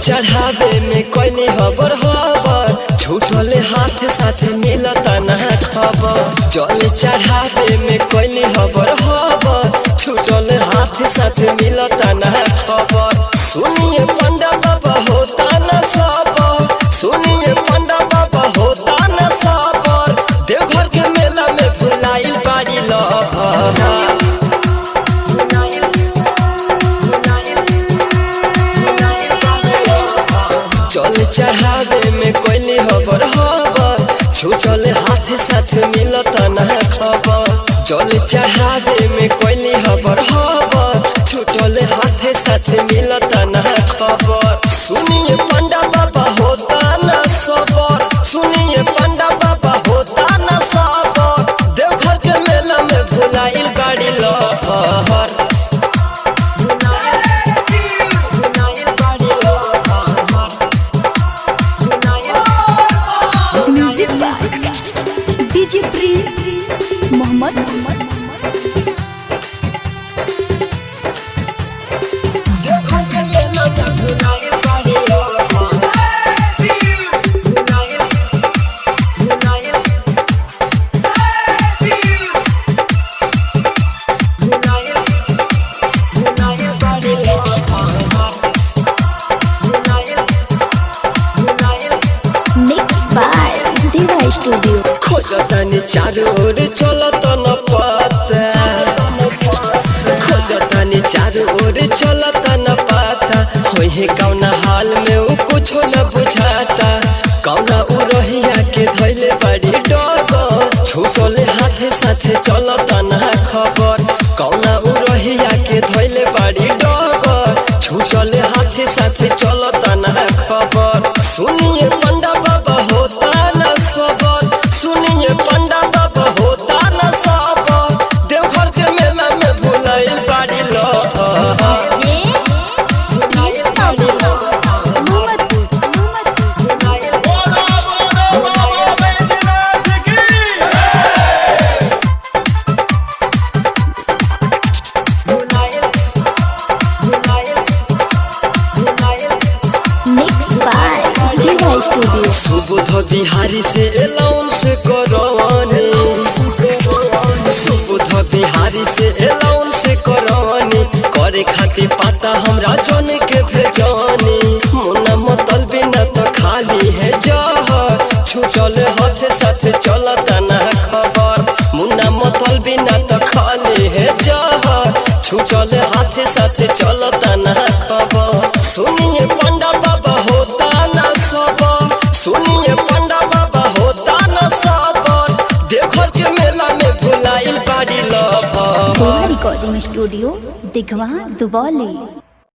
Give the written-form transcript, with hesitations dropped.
चढ़ावे में कोई हबर हबर छूटल हाथ साथ मिलता ना खबर। जल चढ़ावे में कोई हबर हबर छूटल हाथ साथ मिलता ना खबर। सुनिए पंडा बाबा होता ना सबर, सुनिए पंडा बाबा होता ना सबर, देवघर के मेला में भुलाइल बाड़ी लभर। जल चढ़ावे में कोई हबर हबर छूटल हाथ साथ मिलता ना खबर। जल चढ़ावे में कोई हबर हबर छूटल हाथ साथ मिलता ना खबर। सुनिए पंडा बाबा होता ना सबर, सुनिए पंडा बाबा होता ना सबर, देवघर के मेला में भुलाइल बाड़ी lover. Music by DJ Prince Mohammad. Deoghar के मेला में भुलाइल बाड़ी lover. Mix by Deva studio. खोजतनी चारू ओर चलत न पता, खोजतनी चारू ओर चलत न पता, होई कौना हाल में उ कुछो न बुझाता। कौना उ रहिया के धइले बड़ी डगर, छूटल हाथ साथे चलत ना खबर। कौना उ रहिया के धइले बड़ी डगर, छूटल हाथ साथे चलत ना खबर। सुनिए पंडा बाबा होता ना सबर, सुनिए पंडा बाबा होता ना सबर, देवघर के मेला में भुलाइल बाड़ी lover. Mix by Deva studio. Subodh Bihari से अलाउंस करवानी, सुबोध बिहारी से अलाउंस करवानी, करे खातिर पाता हमरा जन के भेजनी। मुन्ना मतल बिना तो खाली है जहर, छूटल हाथ साथ चलता ना खबर। मुन्ना मतल बिना तो खाली है जहर, छूटल हाथ साथ चलता ना खबर। सुनिए पंडा बाबा होता ना सबर, सुनिए पंडा बाबा होता ना सबर, देवघर के मेला में भुलाइल बाड़ी लभर। देवा रिकॉर्डिंग स्टूडियो दिघवा दुबौली।